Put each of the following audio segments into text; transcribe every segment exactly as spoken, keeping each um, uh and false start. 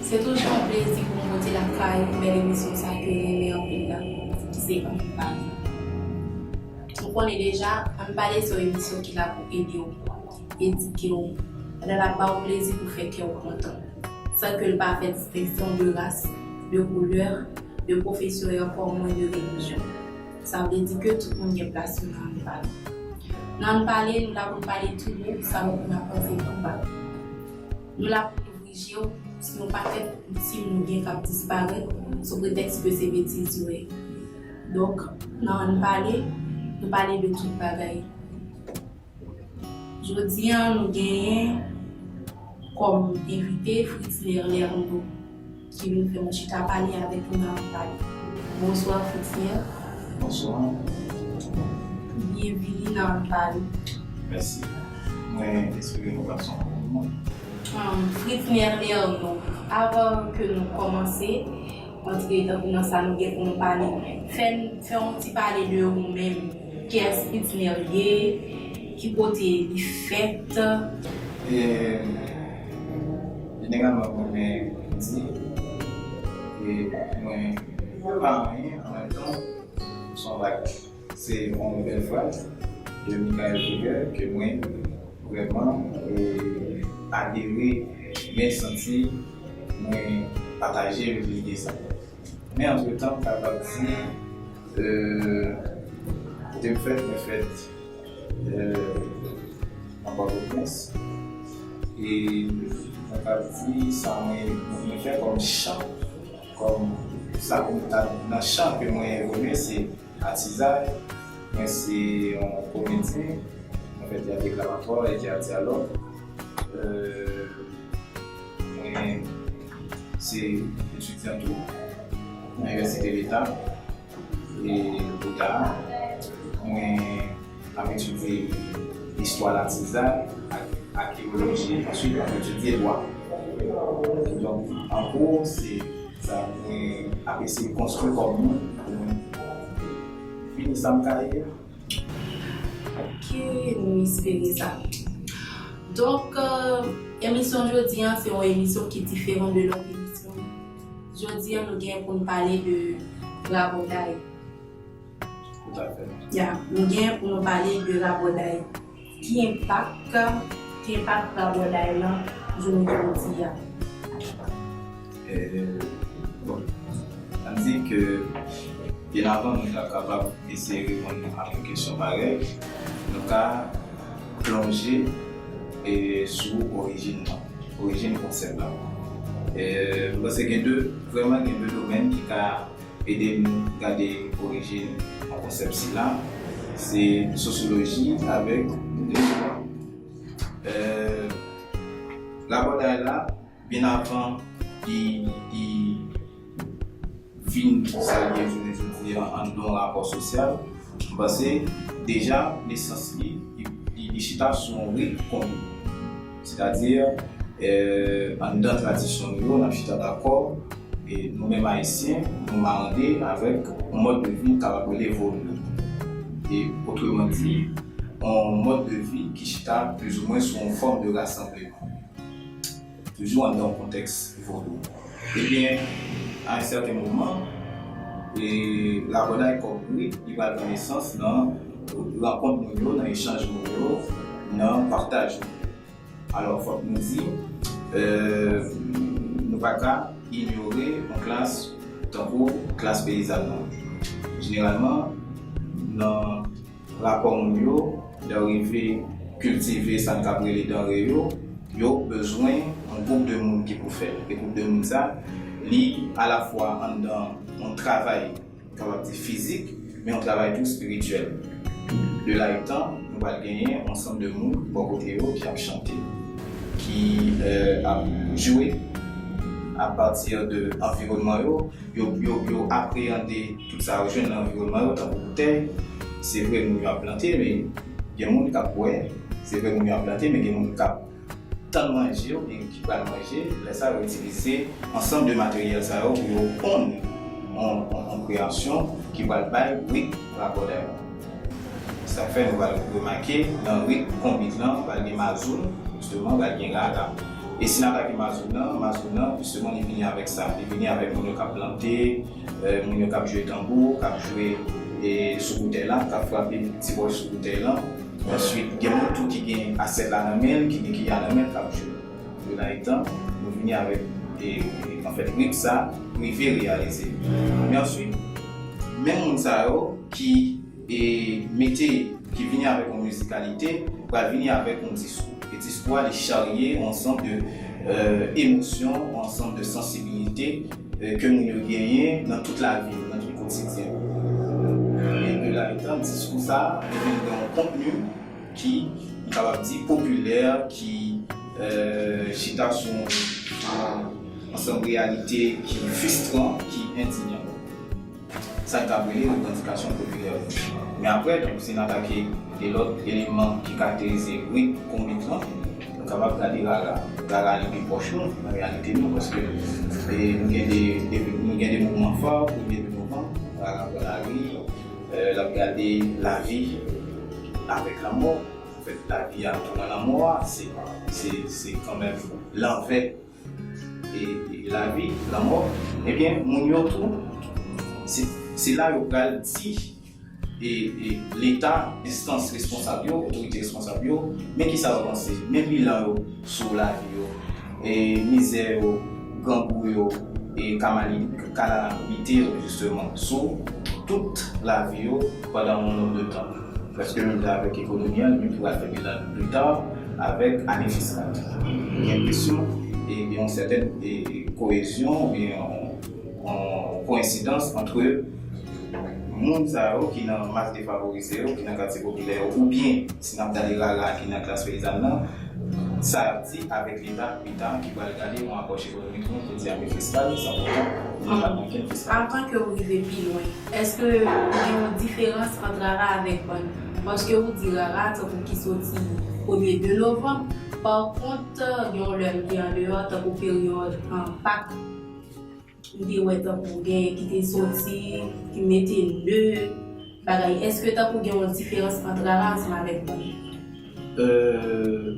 Se toujou yon plezi pou m pote lakay bèl emisyon sa ke w renmen anpil la, ki se Ann Pale. Ou konnen deja, Ann Pale se yon emisyon ki la pou ede w, edike w, pandan l ap ba w plezi pou fè kè w kontan, san ke l pa fè distenksyon de ras, de koulè, de pwofesyon e ankò mwen de relijyon. Sa vle di ke tout moun gen plas yo nan Ann Pale. Nan Ann Pale, nou la pou n pale tou wo, sa nou konn ap panse tou ba. Nou la pou nou oblije w, si yon pakèt koutim nou gen k ap disparèt sou pretèks ke se betiz yo ye. Donk, nan Ann Pale, nou pale de tout bagay. Jodi a, nou genyen kòm envite Fritz Lerlerno, ki vin fè yon chita pale avèk nou nan Ann Pale. Bonswa, Fritz Ler. Bonswa. Byenvini nan Ann Pale. Mèsi. Mwen espere nou pase yon bon moman. Um, Fritz Lerlerno, avan ke nou kòmanse antre tankou nan sa nou gen pou nou pale, fè n, fè yon ti pale de ou menm. Kiyès Fritz Ler ye? Ki kote li fèt? E, jeneralman, mwen renmen di, e, mwen pa anyen an menm tan, se yon vag. Se yon bèl fraz de Michael Boublil ke mwen vrèman, e, adere, mwen santi mwen pataje lide sa. Men antretan, m kapab di, e, kote m fèt, mwen fèt, e, nan Pòtoprens. E mwen kapab di sa mwen, mwen fè kòm chan, kòm sa pou m ta nan chan ke mwen evolye, se atizay. Mwen se yon komedyen. Mwen fè teyat deklamatwa e teyat dyalòg. E, mwen se etidyan tou nan Inivèsite Leta. E pita, mwen ap etidye istwa latizay ak akeyoloji, answit mwen etidye dwa. Donk, an gwo, se sa mwen ap eseye konstwi kòm moun pou mwen vini sa m ka ye a. Ok, nou espere sa. Donk, euh, emisyon jodi a, se yon emisyon ki diferan de lòt emisyon. Jodi a, nou gen pou n pale de rabòday. Tout à fait. Ya, nou gen pou nou pale de rabòday. Ki enpak, ki enpak rabòday lan jounen jodi a? E, bon, ann di ke byen avan nou ta kapab eseye reponn a yon kesyon parèy, nou ka plonje, e, sou orijin nan, orijin konsèp la. E, m panse gen de, vrèman gen de domèn ki ka ede n gade orijin konsèp sila, se sosyoloji avèk listwa. E, rabòday la, byen avan li, li vin sa l ye jounen jodi a, anndan yon rapò sosyal, m panse deja nesans li, li, li, li chita sou yon rit konbit. Sètadi, e, anndan tradisyon nou yo, n ap chita dakò, e nou menm Ayisyen, nou marande avèk yon mòd de vi n kapab rele vodou. E, otreman di, yon mòd de vi ki chita plizoumwen sou yon fòm de rasanbleman. Toujou anndan yon kontèks vodou. Ebyen, a yon sèten moman, e, rabòday kòm rit, li pral pran nesans nan rankont moun yo, nan echanj moun yo, nan pataj moun yo. Alò, fòk nou di, e, nou pa ka inyore yon klas tankou klas peyizàn nan. Jeneralman, nan rapò moun yo, lè yo rive kiltive sa n kab rele danre yo, yo bezwen yon gwoup de moun ki pou fè l. E gwoup de moun sa, li alafwa anndan yon travay, kapab di fizik, men yon travay tou espirityèl. De la etan, nou pral genyen yon ansanm de moun bò kote yo ki ap chante, ki, e, ap jwe apati de anviwònman yo, yo, yo, yo apreyande tout sa yo jwenn nan anviwònman yo, tankou boutèy. Se vre, moun yo ap plante, men gen moun k ap bwè. Se vre, moun yo ap plante, men gen moun k ap tann manje oubyen ki pral manje. Lè sa yo itilize ansanm de materyèl sa yo pou yo ponn yon, yon, yon kreyasyon ki pral bay rit rabòday la. Sa fè nou pral remake nan rit konbit lan, pral gen mazoun, jisteman, pral gen rara. E si n atake Mazoulan, Mazoulan, jisteman, li vini avèk sa. Li vini avèk moun yo k ap plante, eh, moun yo k ap jwe tanbou, k ap jwe, eh, sou koutèy la, k ap frape ti bòch sou koutèy la. Answit, gen moun tou ki gen asyèt la nan men l, ki gen kiya nan men l, k ap jwe. De la etan, nou vini avèk, eh, anfèt, rit sa rive reyalize. Men answit, menm moun sa yo ki e mete, ki vini avèk yon mizikalite, pral vini avèk yon diskou. E diskou a, li charye yon ansanm de, eh, emosyon, yon ansanm de sansibilite, eh, ke moun yo genyen nan tout lavi yo, nan tout kotidyen. E de la etan, diskou sa a, li vin gen yon kontni ki, nou kapab di, popilè, ki, eh, chita sou yon, yon ansanm reyalite ki fristran, ki endinyan. Sa n ka rele revandikasyon popilè yo. Men apre, donk, si n atake de lòt eleman ki karakterize rit konbit lan, nou kapab gade rara. Rara li pi pwòch nou, nan reyalite nou, paske, e, nou gen de, de, nou gen de mouvman fò, premye de novanm, rara pran lari, e, l ap gade lavi avèk lanmò. Anfèt, lavi a tounen lanmò a, se, se, se kanmenm lanvè e, e lavi, lanmò, ebyen, moun yo tou, se, se la yo pral di, e, e Leta, enstans responsab yo, otorite responsab yo, men kisa yo panse, men bilan yo sou lavi yo, e mizè yo, grangou yo, e kamali-, kalamite yo, jisteman, sou tout lavi yo pandan yon nonb de tan. Prèske menm jan avèk ekonomi an, li menm ki pral fè bilan l pita avèk ane fiskal. Gen enpresyon e gen yon sètèn e, e, koyezyon oubyen yon, yon koyensidans ant moun sa yo ki nan mas defavorize yo, ki nan katye popilè yo, oubyen, si n ap gade rara ki nan klas peyizàn nan, sa y ap di avèk Leta pita ki pral gade yon apwòch ekonomik nou, ki di ane fiskal, san poutan nou pa gen okenn fiskal. Avan ke w rive pi lwen, èske ou gen yon diferans ant rara avèk bann? Paske ou di rara tankou ki soti premye de novanm, pa kont, gen yon lè m te andeyò, tankou peryòd, ah, Pak, m te wè tankou gen ki te soti, ki mete ne, bagay. Èske tankou gen yon diferans ant rara ansanm avèk bann? Euh,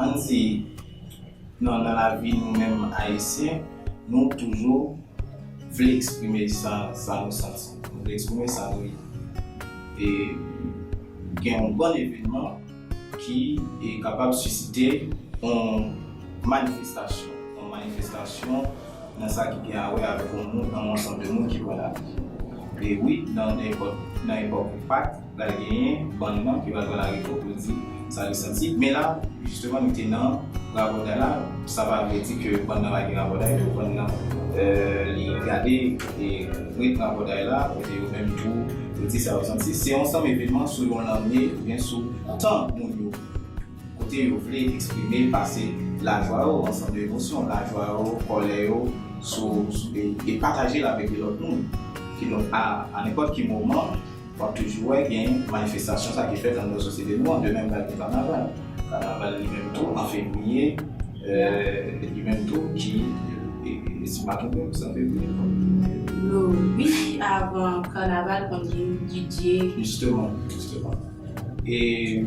ann di, nan, nan lavi nou menm Ayisyen, nou toujou vle eksprime sa, sa nou santi. Nou vle eksprime sa nou ye. E gen yon bann evènman ki, e, kapab sisite yon manifestasyon, yon manifestasyon nan sa ki gen a wè avèk yon moun, yon ansanm de moun ki pran lari. E wi, nan, nan epòk, nan epòk Pak, pral genyen bann nan ki pral pran lari tou pou di sa li santi. Men la, jisteman, nou te nan rabòday la, sa pa vle di ke bann nan pa gen rabòday tou, bann nan, euh, li gade, e, rit rabòday la, kote yo menm tou, yo di sa yo santi. Se yon ansanm evènman sou yon lanne, oubyen sou tan moun yo. Kote yo vle eksprime, pase lajwa yo, ansanm de emosyon, lajwa yo, kòlè yo, sou, sou, e, e pataje l avèk de lòt moun. Kidonk, a, a nenpòt ki moman, w ap toujou wè gen manifestasyon sa ki fèt anndan sosyete nou an, de menm bagay pou kannaval. Kannaval li menm tou, an fevriye, euh, li menm tou ki, e, e, e si m pa twonpe, se an fevriye. Non, wi, avan kannaval, konn gen D J. Jisteman, jisteman. E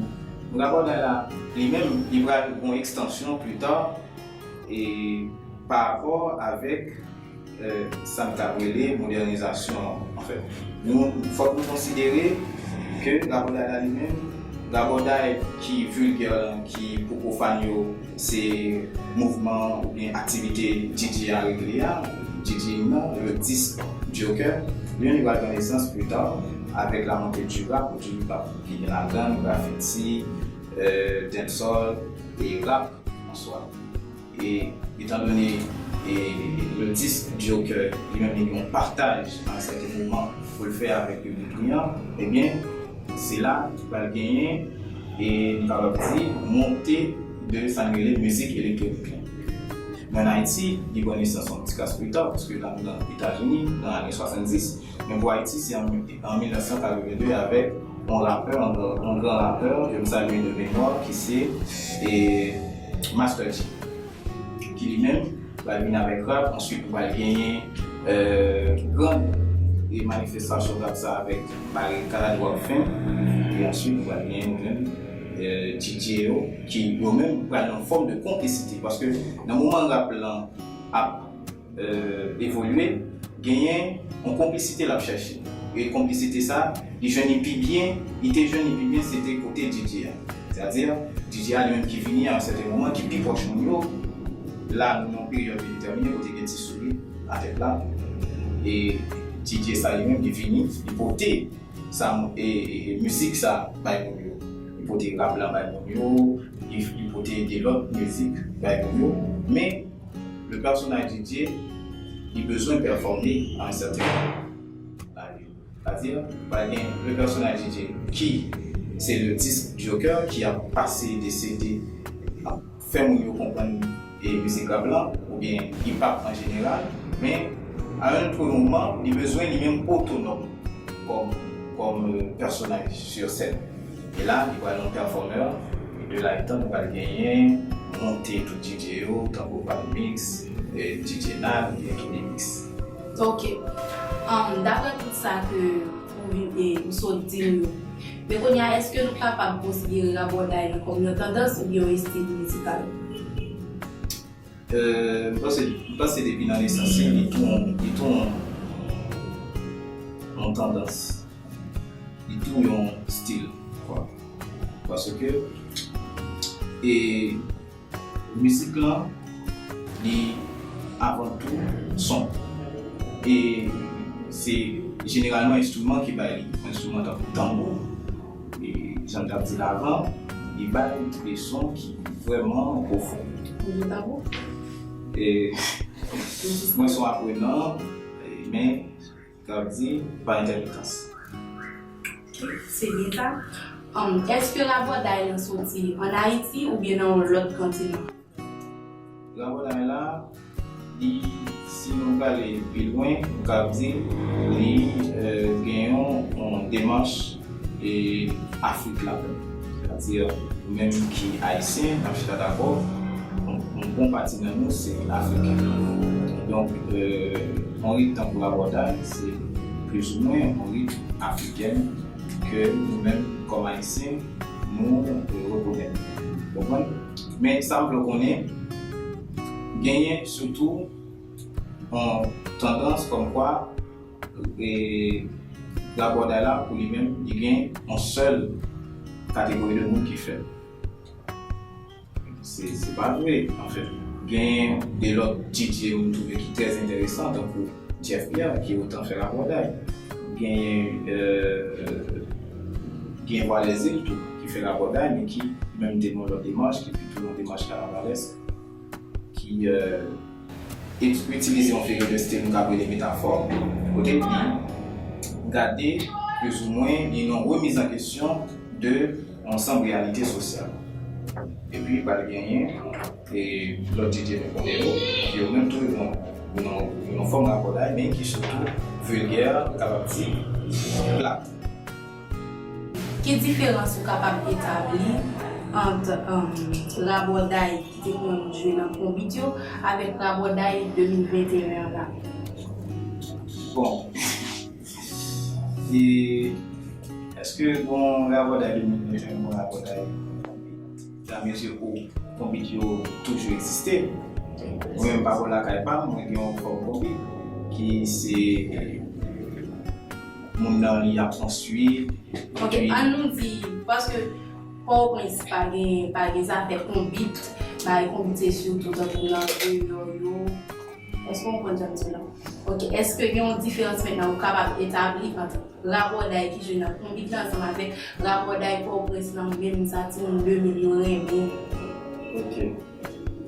rabòday la, li menm, li pral gon ekstansyon pita, e pa rapò avèk, euh, sa n ka rele modènizasyon an. Anfèt, nou, fòk nou konsidere ke rabòday la li menm, rabòday ki vilgè lan, ki pou pwofàn yo, se mouvman oubyen aktivite D J a regle a, DJing nan, le disque Joker, li menm li pral pran nesans pita avèk la montée du rap, du hip hop, ki gen ladan grafiti, euh, dancehall e rap an swa. E, etandone, e, le disque Joker, li menm li gen yon pataj nan sèten moman pou l fè avèk piblik li an, ebyen, se la ki pral genyen, e nou kapab di, monte de sa n rele mizik elektwonik lan. Men ann Ayiti, li pran nesans yon ti kras pita, paske la, nan Etazini, nan ane swasanndis, men pou Ayiti, se an, an mil nèf san katreven de avèk yon rapè, yon gran, yon gran rapè, ke m salye de memwa, ki se, e, Master G. Ki li menm, pral vin avèk rap, answit ou pral genyen, euh, grann, e, manifestasyon rap sa avèk Barikad, Rockfam, e answit ou pral genyen nou menm, D J yo, ki yo menm pral nan fòm de konplisite. Paske nan moman rap lan ap evolye, genyen yon konplisite l ap chache. E konplisite sa, li jwenn li pi byen, li te jwenn li pi byen, se te kote D J a. Sètadi, D J a li menm ki vini a yon sèten moman, ki pi pwòch moun yo. La, nou nan yon peryòd de detèmine kote gen ti souri atè la. E D J sa li menm, li vini, li pote sa, e, e, e mizik sa bay moun yo. Li pote rap lan bay moun yo, li, li pote de lòt mizik bay moun yo. Men, le pèsonaj D J, li bezwen pèfòme a yon sèten moman. Sètadi, pa gen le pèsonaj D J ki se le disk joker ki ap pase de C D, ap fè moun yo konprann e mizik rap lan, oubyen hip hop an jeneral, men a yon lòt moman, li bezwen li menm otonòm kòm, kòm, euh, pèsonaj sou sèn. E la, li pral yon pèfòmè, e de la etan, nou pral genyen monte tout D J yo, tankou Valmix, e D J Nal, oubyen Kidemix. Ok. Um, daprè tout sa ke ou vin, e, ou sot di m yo, men kounye a, èske nou kapab konsidere rabòday lan kòm yon tandans oubyen yon estil mizikal? Euh, m panse, m panse depi nan nesans li, li tou yon, li tou yon, yon tandans. Li tou yon stil, kwa. Paske, e, mizik lan, li avan tou son. E se jeneralman enstriman ki bay li. Enstriman tankou tanbou, e jan m t ap di l avan, li bay de son ki vrèman pwofon. Ou jwe tanbou? E mwen se yon aprenan, e, men, k ap di pa entèlekans. Se byen sa. Um, èske rabòday lan soti ann Ayiti oubyen nan yon lòt kontinan? Rabòday la, li, si nou prale pi lwen, nou ka di li, euh, gen yon, yon demach, e, Afrik la menm. Sètadi, nou menm ki ayisyen, n ap chita dakò, yon, yon bon pati nan nou se Afriken. Donk, euh, yon ritm tankou rabòday, se plizoumwen yon ritm afriken ke nou menm, kòm ayisyen, nou, euh, rekonèt. Konprann? Men sa m vle w konnen, genyen sitou yon tandans kòmkwa, e, rabòday la, pou li menm, li gen yon sèl kategori de moun ki fè l. Se, se pa vre, anfèt. Gen de lòt D J m twouve ki trè enteresan, tankou Jeff Pierre, ki otan fè rabòday. Gen, euh, gen Vwa Lèzil tou, ki fè rabòday, men ki menm te nan yon lòt demach, ki pito yon demach kanavalèsk, ki, euh, et-, itilize yon figi de stil nou ka rele metafò, kote li gade, plizoumwen, li nan remiz an kesyon de yon ansanm reyalite sosyal. Epi, pral genyen, e, lòt D J nou konnen yo, ki yo menm tou yon, yon, yon fòm rabòday, men ki sitou vilgè, nou kapab di, plat. Ki diferans ou kapab etabli ant, um, rabòday ki te konn jwe nan konbit yo avèk rabòday de mil venteyen an la? Bon. E èske gon rabòday de mil venteyen, gon rabòday, dan mezi ou konbit yo toujou egziste? Mwen menm pa bò lakay pa m, mwen gen yon fòm konbit ki se moun nan li ap konstwi. Ok, ann nou di, paske Pòtoprens pa gen, pa gen zafè konbit, bagay konbit se sitou tankou nan deyò yo. Èske w konprann sa m di la? Ok, èske gen yon diferans mentnan ou kapab etabli ant rabòday ki jwe nan konbit la ansanm avèk rabòday Pòtoprens nan menm sa timoun de mil yo renmen? Ok.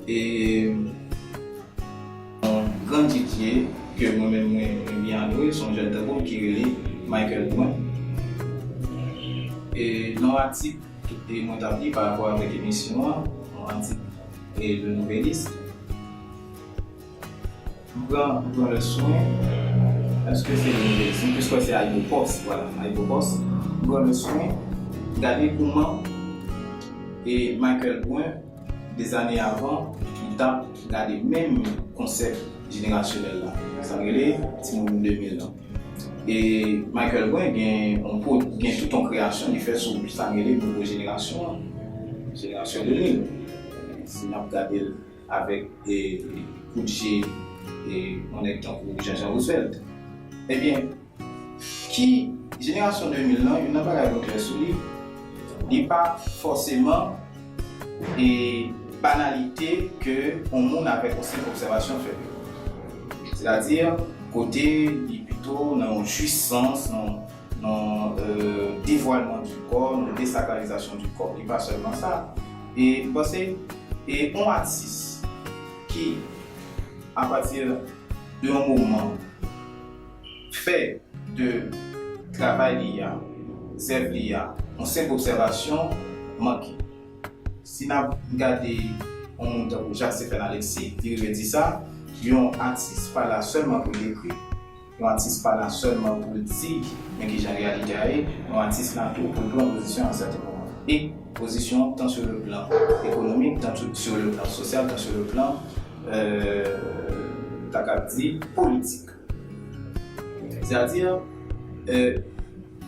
E yon gran D J ke mwen menm mwen, mwen byen adore, se yon jèn tankou m ki rele Michael Brun. E nan yon atik e mwen t ap li pa rapò avèk emisyon an, yon atik e Le Nouvelliste. M pran, m pran le swen, èske se Le Nouvelliste? M plis kwè se Ayibopost, vwala, Ayibopost. M pran le swen gade kouman e Michael Brun, dèzane avan, li t ap gade menm konsèp jenerasyonèl la. Sa n rele timoun de mil lan. E Michael Brun gen yon po-, gen tout yon kreyasyon li fè sou sa n rele nouvo jenerasyon an. jenerasyon de mil. Si n ap gade l avèk e, kout je e, yon nèg tankou Jean Jean Roosevelt. Ebyen, ki jenerasyon de mil lan, youn nan bagay nou klè sou li, li pa fòseman e banalite ke yon moun avèk yon senp obsèvasyon fè. Sètadi, kote li pito nan yon jwisans, nan, nan e, devwalman di kò, nan desakralizasyon di kò. Li pa sèlman sa. E m panse, e yon atis ki, apati de yon moman, fè de travay li a, zèv li a, yon senp obsèvasyon manke. Si n ap gade yon moun tankou Jacques Stephen Alexis, li rive di sa, yon atis pa la sèlman pou l dekri, yon atis pa la sèlman pou l di men kijan reyalite a ye, yon atis la tou pou l pran pozisyon a sèten moman. E pozisyon tan sou le plan ekonomik, tan sou, sou le plan sosyal, tan sou le plan, euh, ta kab di, politik. Sètadi, euh,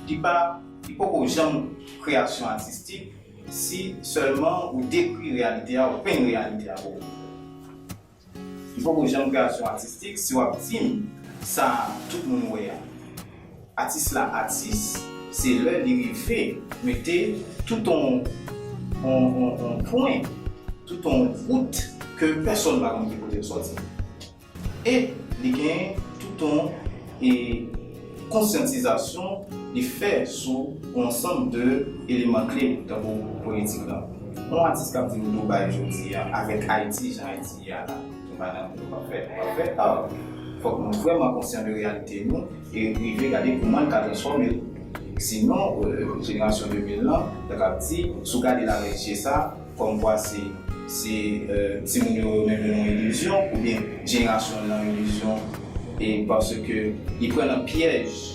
li pa, li poko janm kreyasyon atistik si sèlman ou dekri reyalite a, ou penn reyalite a pou ou. Li poko janm kreyasyon atistik si w ap di m sa tout moun wè a. Atis la atis, se lè li rive mete tout on, on, on, on pwen, tout on wout ke pèsonn pa konn ki kote l sòti. E li genyen tout on e, konsyantizasyon li fè sou on ansanm de eleman kle tankou politik lan. Yon atis k ap di m Dubai jodi a, avèk Ayiti, jan Ayiti ye a la, nou pa nan, nou pa fè, nou pa fè, ah, fòk nou vrèman konsyan de reyalite nou e rive gade kouman n ka transfòme l. Sinon, euh, jenerasyon de mil lan, yo t ap di, si w gade l avèk je sa, kòmkwa se, se, euh, timoun yo, yo menm yo nan ilizyon, oubyen jenerasyon an nan ilizyon, e paske li pran nan pyèj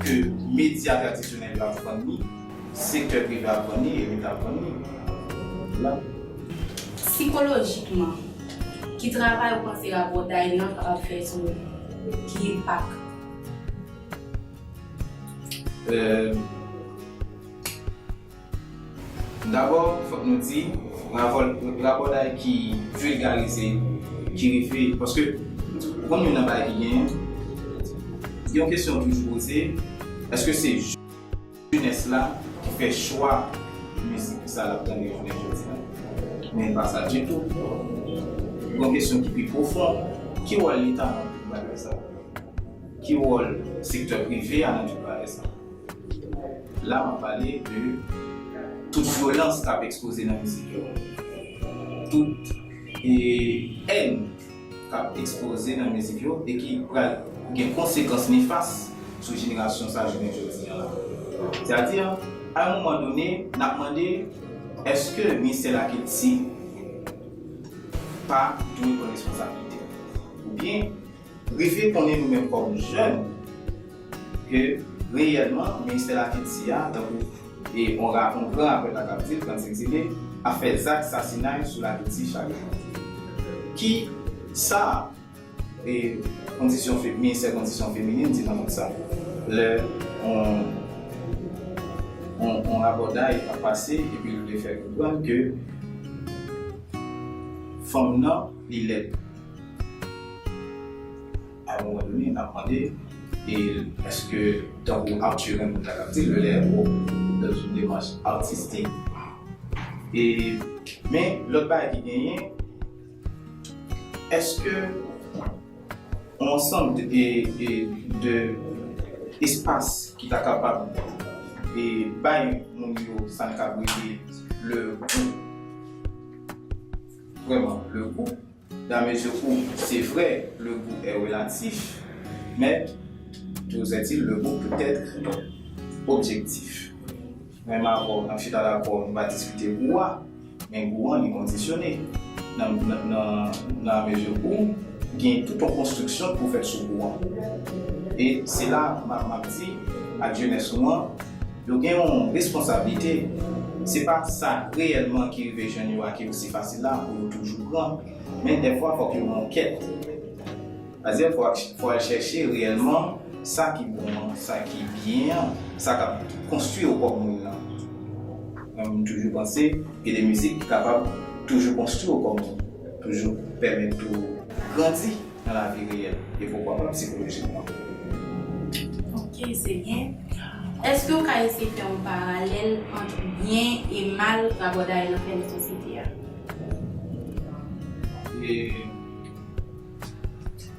ke medya tradisyonèl yo ap vann li, sektè prive ap vann li, elit ap vann li. La. Sikolojikman, ki travay ou panse rabòday lan kapab fè sou ou? Ki enpak? Euh, Dabò, fòk nou di, rabò-, rabòday ki vilgarize, ki rive, paske ou konn youn nan bagay ki genyen, gen yon kesyon toujou poze, èske se jenès la ki fè chwa mizik sa l ap tande jounen jodi a? Men pa sa ditou. Gen yon kesyon ki pi pwofon, ki wòl Leta nan tout bagay sa? Ki wòl sektè prive a nan tout bagay sa? La, m ap pale de tout vyolans k ap ekspoze nan mizik yo. Tout e, èn k ap ekspoze nan mizik yo e ki pral gen konsekans nefas sou jenerasyon sa jounen jodi a la. Sètadi, a yon moman done, n ap mande, èske Ministè Lakilti pa dwe pran responsablite? Oubyen, rive konnen nou menm kòm jèn ke reyèlman Ministè Lakilti a, tankou e on ra-, on gran rapè ta kab di l, Frantzig Zile, ap fè zak sasinay sou lakilti chak jou. Ki sa e kondisyon fe-, Ministè Kondisyon Feminin di nan tout sa? Lè on, on, on rabòday ap pase epi l vle fè konprann ke fanm nan, li lèd. A yon moman done, n ap mande, e èske, tankou Arthur Rimbaud ta kab di, le lait est rot dans une démarche artistique. E, men, lòt bagay ki genyen, èske yon ansanm de, de, de espas ki ta kapab e bay moun yo sa n ka rele le goût, vrèman, le goût, dans la mesure où, c'est vrai, le goût est relatif, mais toujours est-il, le goût peut être objectif. Menm avè w, n ap chita dakò, nou pa diskite gou a, men gou an, li kondisyone. Nan, nan, nan, nan la mesure où gen tout yon konstriksyon pou fèt sou gou an. E se la, m ap, m ap di ak jenès nou an, yo gen yon responsablite. Se pa sa reyèlman ki rive jwenn yo a ki osi fasil la pou yo toujou pran. Men dèfwa, fòk yo gen yon kèt. Sètadi, fò, fò al chèche reyèlman sa ki bon an, sa ki byen an, sa k ap konstwi yo kòm moun nan. Mwen, m toujou panse gen de mizik ki kapab toujou konstwi w kòm moun, toujou pèmèt ou grandi nan lavi reyèl e poukwa pa psikolojikman. Ok, se byen. Èske w ka eseye fè yon paralèl ant byen e mal rabòday lan fè nan sosyete a? E,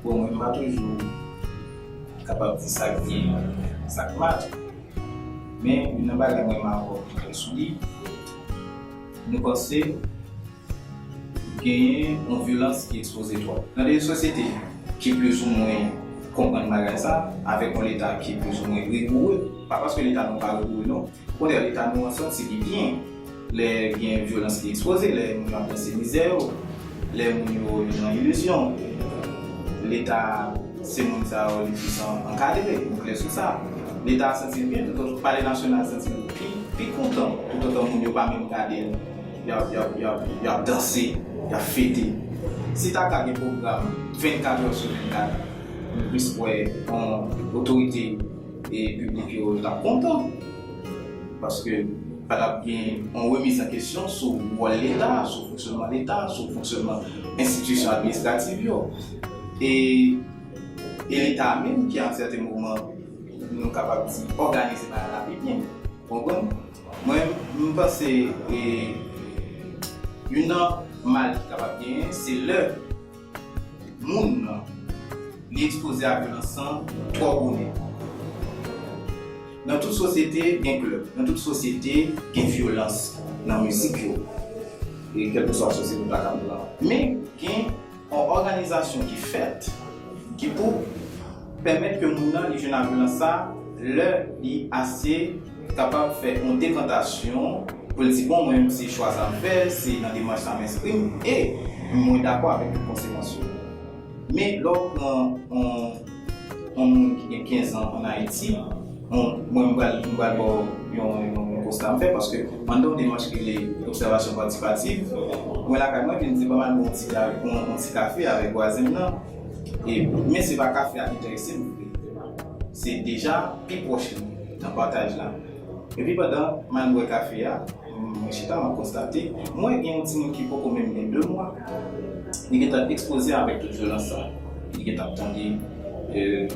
bon, mwen, m pa toujou kapab di sa k byen, sa k mal. Men, youn nan bagay mwen, m ap klè sou li, nou panse genyen yon vyolans ki ekspoze twòp. Nan de sosyete ki plizoumwen konprann bagay sa, avèk yon Leta ki plizoumwen rigoure, pa paske Leta nou pa rigoure non, okontrè, Leta nou an santi li byen lè gen vyolans ki ekspoze, lè moun yo ap danse mizè yo, lè moun yo nan ilizyon. Leta se moun sa yo li plis an- ankadre, nou klè sou sa. Leta santi l byen, toutotan palè nasyonal santi l pi, pi kontan, toutotan moun yo pa menm gade l, y ap, y ap, y ap, y ap danse, y ap fete. Si ta ka gen pwogram vennkat è sou vennkat, nou plis kwè yon otorite e piblik yo t ap kontan. Paske pa t ap gen yon remiz an kesyon sou wòl Leta, sou fonksyònman Leta, sou fonksyònman enstitisyon administrativ yo. E, e Leta a menm ki, a sèten moman, nou kapab di, òganize bagay la pi byen. Konprann? Mwen, m panse, e, youn nan mal ki kapab genyen, se lè moun nan, li ekspoze a vyolans lan twò bonè. Nan tout sosyete, gen klèb. Nan tout sosyete, gen vyolans nan mizik yo. E kèlkeswa sosyete nou ta ka pran. Men, gen yon òganizasyon ki fèt, ki pou pèmèt ke moun nan, li jwenn a vyolans sa, lè li ase kapab fè yon dekantasyon pou l di, bon, mwen menm se chwa sa m fè, se nan demach sa m enskri m, e mwen dakò avèk tout konsekans yo. Men lè w pran yon, yon moun ki gen kenz an ann Ayiti, yon, mwen m pral, m pral ba w yon, yon, yon konsta m fè, paske anndan yon demach ki rele obsèvasyon patisipativ, mwen lakay mwen, epi m di, ban m al ba w yon ti, yon, yon ti kafe avèk vwazen m nan, e, men se pa kafe a ki enterese m vre. Se deja pi pwòch li nan pataj la. Epi pandan m al bwè kafe a, mwen chita, m ap konstate, m wè gen yon timoun ki poko menm gen de mwa, li gentan ekspoze avèk tout vyolans sa. Li gentan ap tande, e,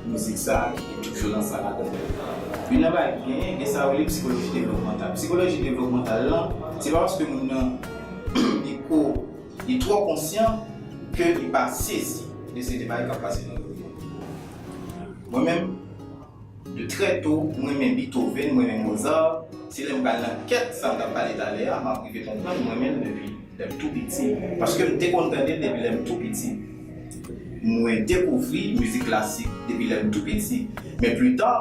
mizik sa ki gen tout vyolans sa ladan l. Youn nan bagay ki genyen, gen sa yo rele psikoloji devlopmantal. Psikoloji devlopmantal lan, se pa paske moun nan li ko, li twò konsyan ke li pa sezi de seri de bagay k ap pase nan vi l. Mwen menm, de trè to, mwen renmen Beethoven, mwen renmen Mozart. Se lè m pral nan kèt sa m t ap pale talè a, m ap rive konprann mwen menm depi lè m tou piti. Paske m te konn tande l depi lè m tou piti. Mwen dekouvri mizik klasik depi lè m tou piti. Men pli ta,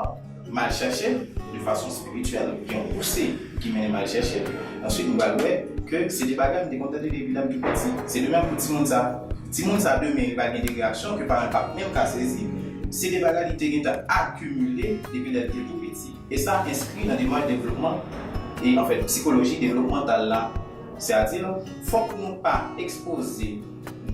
m al chèche l de fason espirityèl, gen yon pouse ki mennen m al chèche l. Answit, m pral wè ke se de bagay m te konn tande depi lè m tou piti. Se de menm pou timoun sa. Timoun sa demen, li pral gen de reyaksyon ke paran l p ap menm ka sezi. Se de bagay li te gentan akimile depi lè l te tou piti. E sa enskri nan demach devlopman, e anfèt, psikoloji devlopmantal la. Sètadi, fòk nou pa ekspoze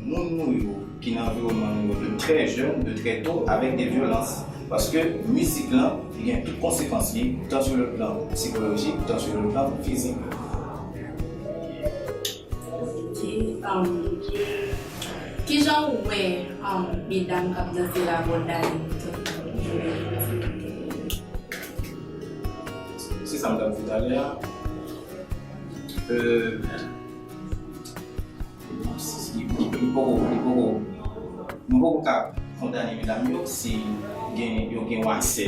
moun nou yo ki nan anviwònman nou yo de trè jèn, de trè to, avèk de vyolans. Paske mizik lan, li gen tout konsekans li, tan sou le plan sikolojik, tan sou le plan fizik. Ok, um, kijan ou wè, um, medam k ap danse rabòday? Se sa m t ap di talè a. Euh, li, li, li poko, li poko, nou poko ka kondane medam yo si gen, yo gen yon aksè,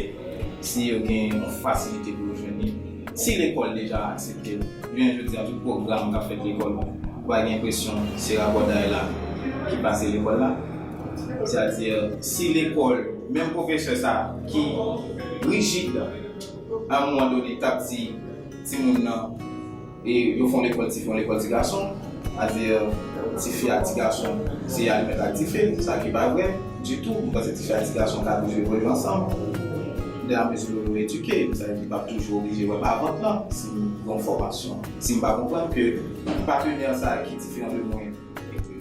si yo gen yon fasilite pou yo jwenn li. Si lekòl deja aksepte l, jounen jodi a, tout pwogram k ap fèt lekòl, ou pa gen enpresyon se rabòday la ki pase lekòl la. Sètadi, si lekòl, menm pwofesè sa ki rijid, a yon moman done, t ap di timoun nan, e yo fè yon lekòl tifi, yon lekòl ti gason, sètadi, tifi ak ti gason, se alimèt ak dife, sa ki pa vrè ditou. M panse tifi ak ti gason ka toujou evolye ansanm, de la mezi yo, yo edike, sa vle di, m p ap toujou oblije wè bavant lan, si m gen yon fòmasyon, si m pa konprann ke patenè sa ki diferan de mwen,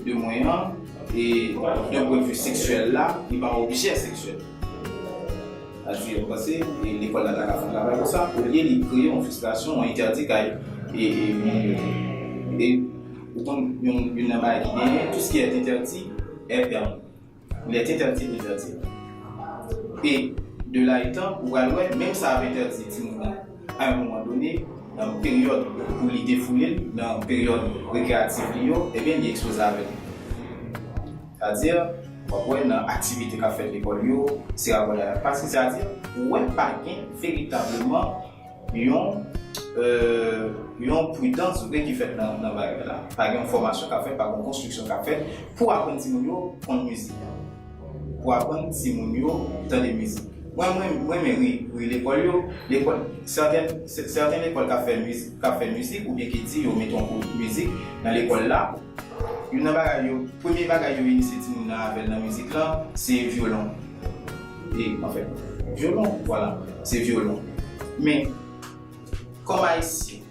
de mwen an, e d'un pwen de vi seksyèl la, li pa yon objè seksyèl. Sa di, mwen panse, e, lekòl la ta ka fè yon travay konsa, olye li kreye yon fristrasyon, yon entèdi kay, e, e, moun yo. E, ou konn, yon, youn nan bagay ki genyen, tout ce qui est interdit est permis. Il est interdit d'interdire. E, de là étant, ou pral wè, menm sa ap entèdi timoun nan, à un moment donné, nan peryòd pou li defoule l, nan peryòd rekreyatif li yo, ebyen, li ekspoze avè l. Sètadi, w ap wè nan aktivite k ap fèt lekòl yo, se rapò la y ap pase. Sètadi, ou wè pa gen veritableman yon, euh, yon pridans vre ki fèt nan, nan bagay la. Pa gen yon fòmasyon k ap fèt, pa gen yon konstriksyon k ap fèt pou aprann timoun yo konn mizik. Pou aprann timoun yo tande mizik. Mwen, mwen, mwen renmen ri, ri lekòl yo. Lekòl, sèten, sè-, sèten lekòl k ap fè mizik, k ap fè mizik, oubyen ki di yo mete yon kou mizik nan lekòl la. Youn nan bagay yo, premye bagay yo inisye timoun nan avè l nan mizik lan, se vyolon. E, anfen, vyolon, vwala, se vyolon. Men, kòm Ayisyen,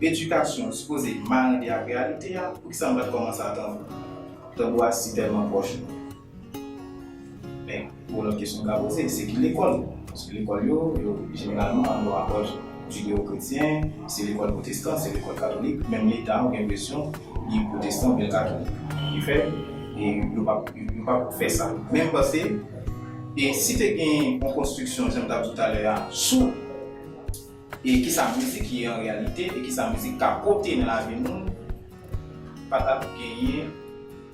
edikasyon sipoze marende ak reyalite a, poukisa nou pa t kòmanse a tanbou? Tanbou a si tèlman pwòch nou. Men, yon lòt kesyon nou ka poze, se ki lekòl? Paske lekòl yo, yo jeneralman anba yon apwòch jideyokretyen, se lekòl pwotestan, se lekòl katolik, menm Leta, ou gen enpresyon, li pwotestan oubyen katolik. Ki fè, e yo p ap, yo p ap fè sa. Men m panse, e si te gen yon konstriksyon, jan m t ap di w talè a, sou e kisa mizik ye an reyalite, e kisa mizik ka pote nan lavi moun, pa t ap genyen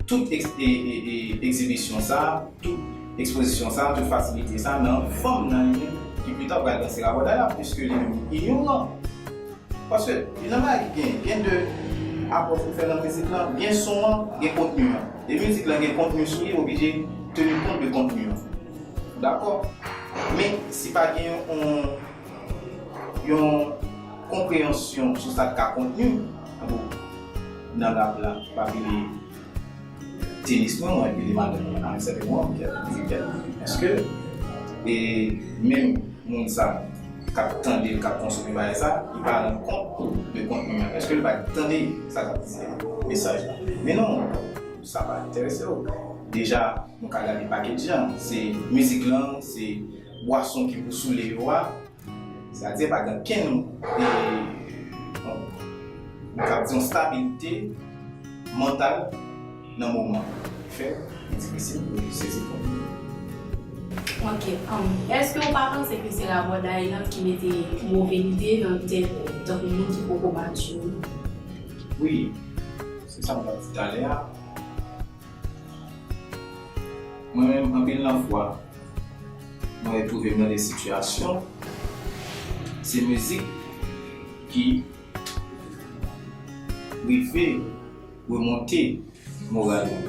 tout eks-, e, e, e, egzibisyon sa, tout ekspozisyon sa, tout fasilite sa nan fanm nan li menm ki pita pral danse rabòday la, piske li menm li inyoran. Paske, youn nan bagay ki gen, gen de apwòch ou fè nan mizik lan, gen son an, gen kontni an. E mizik lan gen kontni sou li, oblije teni kont de kontni an. Dakò? Men, si pa gen yon yon konpreyansyon sou sa k ka kontni, tankou nan rap la, pa pile tenis mwen, mwen pile madanm mwen, avèk sèten moun ki ap di kèk. Èske, e, menm moun sa k ap tande l, k ap konsome bagay sa, li pa rann kont de kontni an? Èske l pa tande sa k ap di mesaj la? Men non, sa pa enterese yo. Deja, nou ka gade pakèt jan, se mizik lan, se bwason ki pou soule yo a, Sètadi pa gen okenn, e, bon, nou ka di yon stabilite mantal nan moman. Ki fè li difisil pou yo sezi kont yo. Ok, um, èske w pa panse ke se rabòday lan ki mete move lide nan tèt tankou moun ki poko matire? Wi, se sa m t ap di talè a. Mwen menm, anpil nan fwa, mwen retwouve m nan de sitiyasyon, se mizik ki rive remonte moral mwen.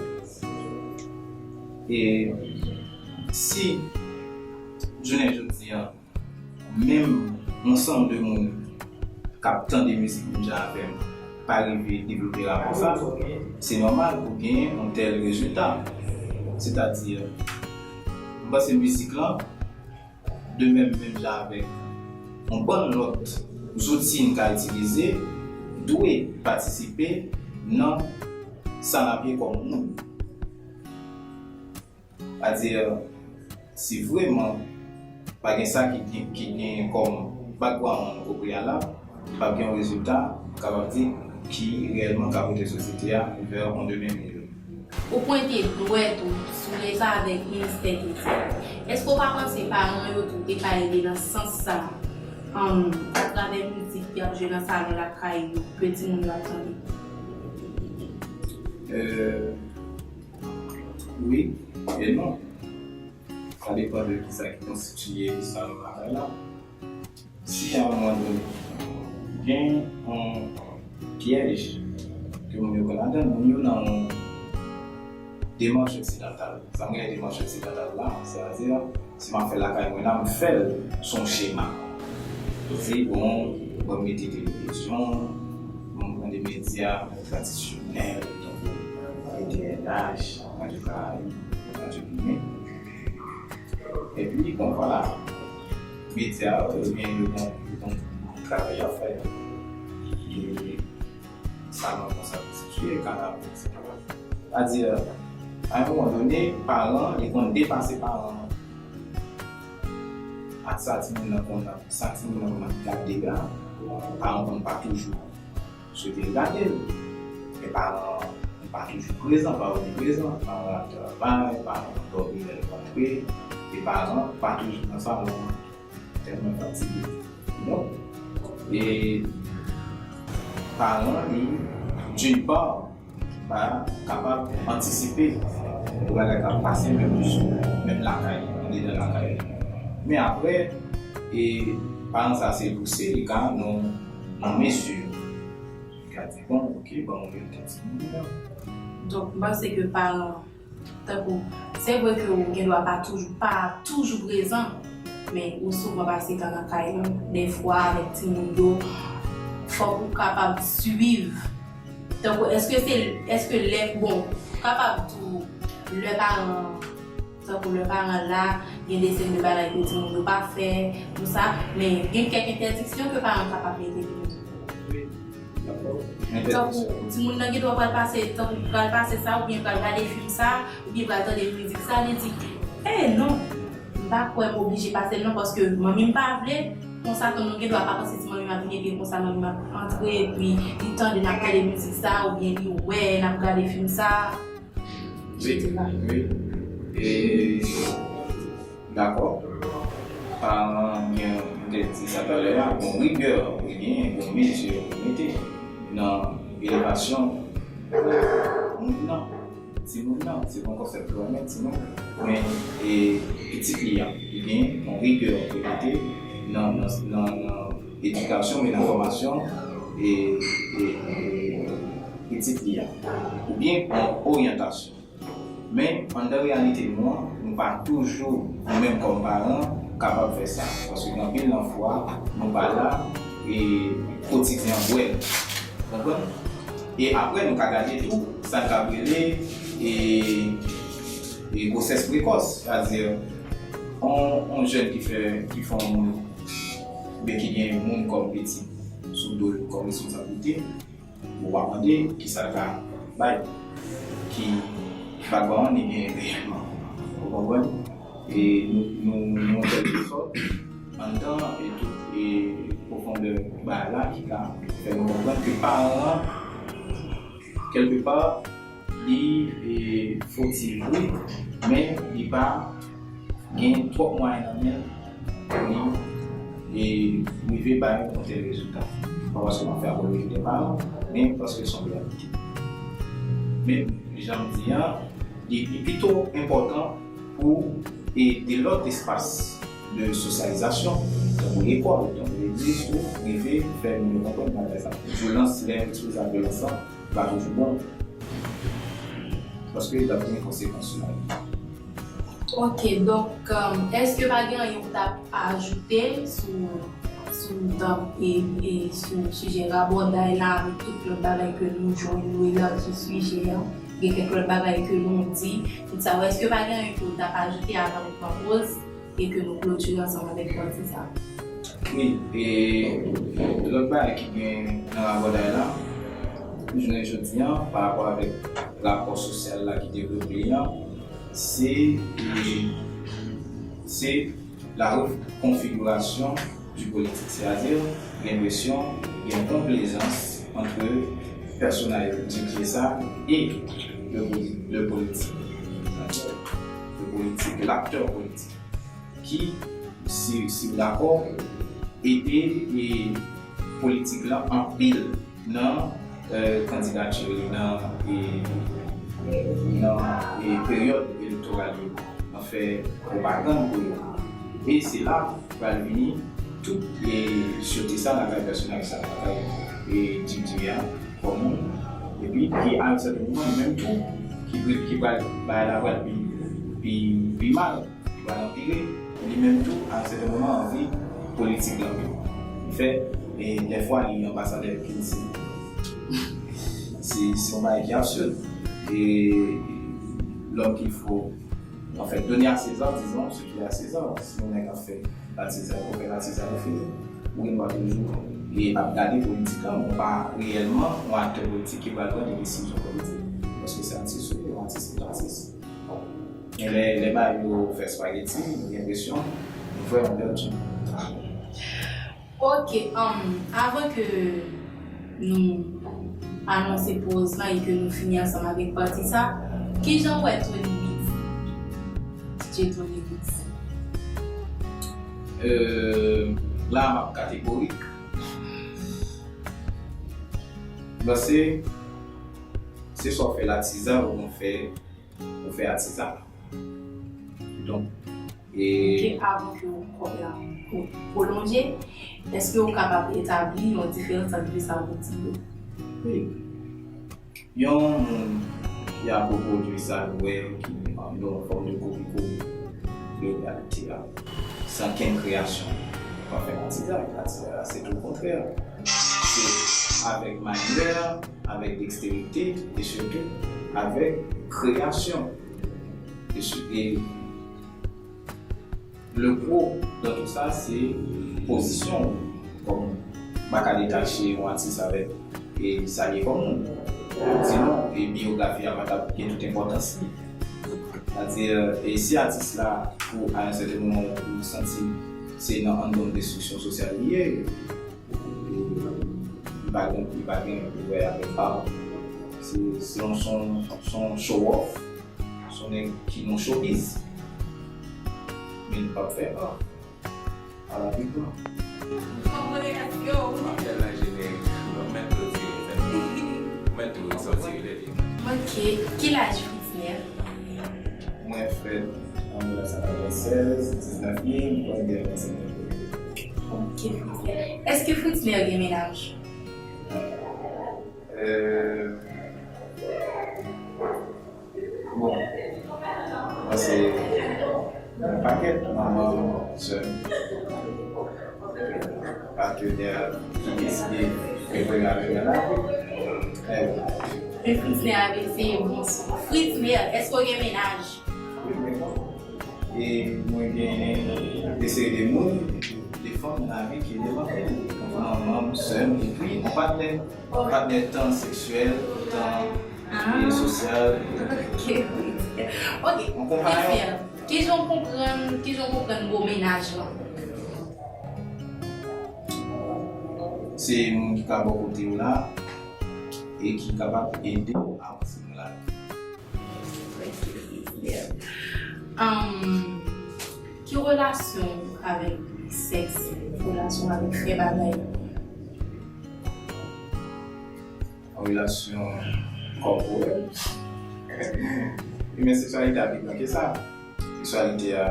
E si jounen jodi a, menm yon ansanm de moun k ap tande mizik menm jan avè m pa rive devlope rapò sa, se nòmal pou genyen yon tèl rezilta. Sètadi, m panse mizik lan, de menm, menm jan avèk yon bann lòt zouti n ka itilize, dwe patisipe nan sa n ap ye kòm moun. Sètadi, si vrèman pa gen sa ki gen, ki gen kòm background o preyalab, p ap gen yon rezilta, m kapab di, ki reyèlman ka pote sosyete a vè yon demen miyò. Ou pwente dwèt ou sou Leta avèk Ministè Kilti. Èske w pa panse paran yo tou te ka ede nan sans sa, um, atravè mizik y ap jwe nan salon lakay yo, ke timoun yo ap tande? Euh, Wi e non. Sa depann de kisa ki konstitiye salon lakay la. Si a yon moman done, gen yon pyèj ke moun yo pran ladan l, moun yo nan yon demach oksidantal. Sa m rele demach oksidantal la, sètadi, si m ap fè lakay mwen la, m fè l sou yon chema. Se bon, bon, m mete televizyon, bon, m pran de medya tradisyonèl, tankou R T N H, Radyo Karayib, Radyo Ginen. Epi, bon, vwala, medya yo, yo gen, yo gen, yo gen travay y ap fè. E salon konsa konstitiye, kanaval, etsetera. Sètadi, A yon moman done, paran li konn depase paran an. Ak sa timoun nan konn, sa timoun nan konn ap gade a, paran konn pa toujou swete l gade l. Men paran an pa toujou prezan, pa omniprezan. Paran ap travay, paran ap dòmi lè l rantre, e paran pa toujou nan salon an. Tèlman fatige. Donk, e paran li, d'une part, pa kapab antisipe pou bagay k ap pase menm sou, menm lakay, andedan lakay li. Men apre, e paran sa se pouse li ka nan, nan mesye. Li ka di, bon, oke, ban mwen yon tèt timoun nan. Donk, m panse ke paran, tankou, se vre ke ou gen dwa pa toujou, pa toujou prezan, men ou souvan pase tan nan kay lan, dèfwa avèk timoun yo, fòk ou kapab swiv. Tankou, èske se, èske lè, bon, kapab tou, lè paran, tankou lè paran la, gen de seri de bagay ke timoun yo pa fè, konsa, men gen kèk entèdiksyon ke paran kapab mete pou yo. Tankou, timoun nan gen dwa pral pase, tankou pral pase sa, oubyen pral gade fim sa, oubyen pral tande mizik sa, li di, eh non, m pa kwè m oblije pase l non, paske manmi m pa vle, konsa tou nou gen dwa pa panse si manmi m ap vin epi konsa manmi m ap antre, epi li tande n ap tande mizik sa, oubyen li wè n ap gade fim sa, wi, et cetera. Wi. E, dakò. Paran gen, m te di sa talè a, gon rigè pou genyen, gon mezi pou mete nan elevasyon moun nan, timoun nan, se pa yon konsèp ke mwen, timoun, men, e, pitit li a, li gen yon rigè pou mete nan, nan, nan, nan edikasyon, men nan fòmasyon, e, e, e, pitit li a, oubyen yon oryantasyon. Men, anndan reyalite nou an, nou pa toujou, nou menm kòm paran, kapab fè sa. Paske gen anpil nan fwa, nou pa la, e kotidyen an bwè. Konprann? E apre, nou ka gade tou, sa n ka rele, e, e gwosès prekòs. Sètadi, on, on jèn ki fè, ki fè on moun, oubyen ki gen moun kòm pitit sou do l, kòm responsablite, ou pa mande kisa l ka bay, ki bagay an li genyen reyèlman. Ou konprann? E nou, nou, nou, an kèlkesòt, anndan e tout e pwofondè bagay la ki ka fè nou konprann ke paran an, kèlkepa, li, e, fotif, wi, men li pa gen twòp mwayen nan men l pou li, e, rive bay yon tèl rezilta. Pa paske m ap fè apoloji de paran, men paske se yon reyalite. Men, jan m di a, li, li pito enpòtan pou, e, de lòt espas de sosyalizasyon, tankou lekòl, tankou legliz, pou rive fè moun yo konprann bagay sa. Vyolans, lè yo ekspoze a vyolans lan, pa toujou bon. Paske l ap gen konsekans sou lavi. Ok, donk, um, èske pa gen anyen ou t ap ajoute sou, sou, e, e, sou sijè rabòday la avèk tout lòt bagay ke nou jwenn, nou elaji sijè an? Gen kèk lòt bagay ke nou di, tout sa, èske pa gen anyen ke ou t ap ajoute avan nou pran poz e ke nou klotire ansanm avèk pati sa? Wi, e lòt bagay ki gen nan rabòday la, jounen jodi a, pa rapò avèk rapò sosyal la ki devlope an, se, e, se la rekonfigirasyon di politik, sètadi, gen presyon, gen konplezans ant pèsonaj di pye sa e le, le politik. Le politik, laktè politik. Ki, si, si w dakò, ede, e, politik lan anpil nan, e, kandidati li, nan, e, nan, e, peryòd elektoral yo, nan fè pwopagann pou yo. E se la pral vini tout, e, syote sa lakay pèsonaj sa, lakay, e, Djimdjimi a, kòm moun. Epi ki a yon sèten moman, li menm tou, ki, ki pral bay la pral pi, pi, pi mal. Ki pral anpire, li menm tou, a yon sèten moman, anvi politik lan tou. Li fè, e, dèfwa, li anbasadè kilti. Se, se yon bagay ki absid. E l'homme qu'il faut, en fait, donner à César, disons, ce qui est à César. Si yon nèg ap fè pa César, fò fè pa César, ou fini. Ou gen dwa toujou, e, ap gade politik lan, men ou pa reyèlman yon aktè politik ki pral pran de desizyon politik. Paske se atis ou ye, yon atis se yon atis. Lè, lè bagay yo fè spageti, nou gen enpresyon nou vrèman pèdi. Ok, um, avan ke nou anonse poz lan e ke nou fini ansanm avèk pati sa, kijan w wè Tony Woods? D J Tony Woods. Euh, la, m ap kategorik. Mwen se, se swa w fè l atizan oubyen w fè, ou fè atizan. Donk, e... Ok, avan ke w kòb la pwolonje, èske w kapab etabli yon diferans ant de sa w di yo? Wi. Yon moun ki ap repwodui sa l wè, ki nan yon fòm de kopi kole de reyalite a, san kenn kreyasyon, pa fè atizay. Atizay la, se tou le kontrè. Se avèk manyè, avèk deksterite, e sitou avèk kreyasyon. E si-, e le pro dans tout sa, se pozisyon w kòm, m pa ka detache yon atis avèk, e sa l ye kòm moun. Sinon, e biyografi a pa t ap gen tout enpòtans li. Sètadi, e si atis la, pou, à un certain moment, ou santi se nan anndan destriksyon sosyal li ye, li pa gen, li pa gen pou wè avèk pa w. Se, se yon, se yon, se yon show off. Se yon nèg ki nan showbiz. Men li p ap fè pa. A la piblan. Apèl la jenerik. Mwen mèt retire, mwen mèt tou sòti lè li. Ok. Ki laj Fritznè? Mwen fèt an mil nèf san katrevennsèz, diznèf mi, m konn gen vennsenk. Ok, Fritznè. Èske Fritznè gen mennaj? Euh, bon, mwen se yon pakèt, manman m, sè m, patenè ki deside fè vre avèk mwen lavi. Men bon. Men Fritznè ap eseye bon sou. Fritznè, èske w gen mennaj? Wi, men bon. E mwen gen de seri de moun, de fanm nan lavi ki ede m anpil. Manman m, sè m, epi yon patnè. Patnè tan seksyèl, tan, e sosyal. Ok, ok. Ok, yon konpayon. Kijan w konprann, kijan w konprann mo mennaj lan? Se moun ki ka bò kote w la e ki kapab ede w avanse nan lavi. Um, ki relasyon w avèk sèks, relasyon w avèk fè bagay? Relasyon kòporèl. Wi, men seksyalite a pi gran ke sa. Seksyalite a,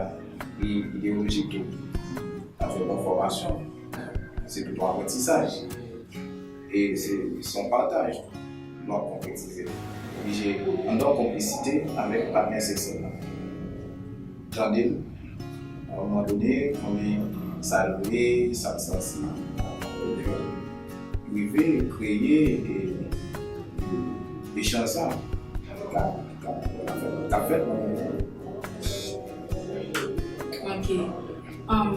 li ideyolojik tou. Sa fè bon fòmasyon. Se tout yon aprantisaj. E se, se yon pataj. Nou ap konkretize. Oblije anndan yon konplisite avèk patnè seksyèl la. Tande l, a yon moman done, konnen sa l vle, sa l santi. Rive kreye, e, e, echanj sa. K ap, k ap, k ap fèt, k ap fèt nan moman. Ok. Um,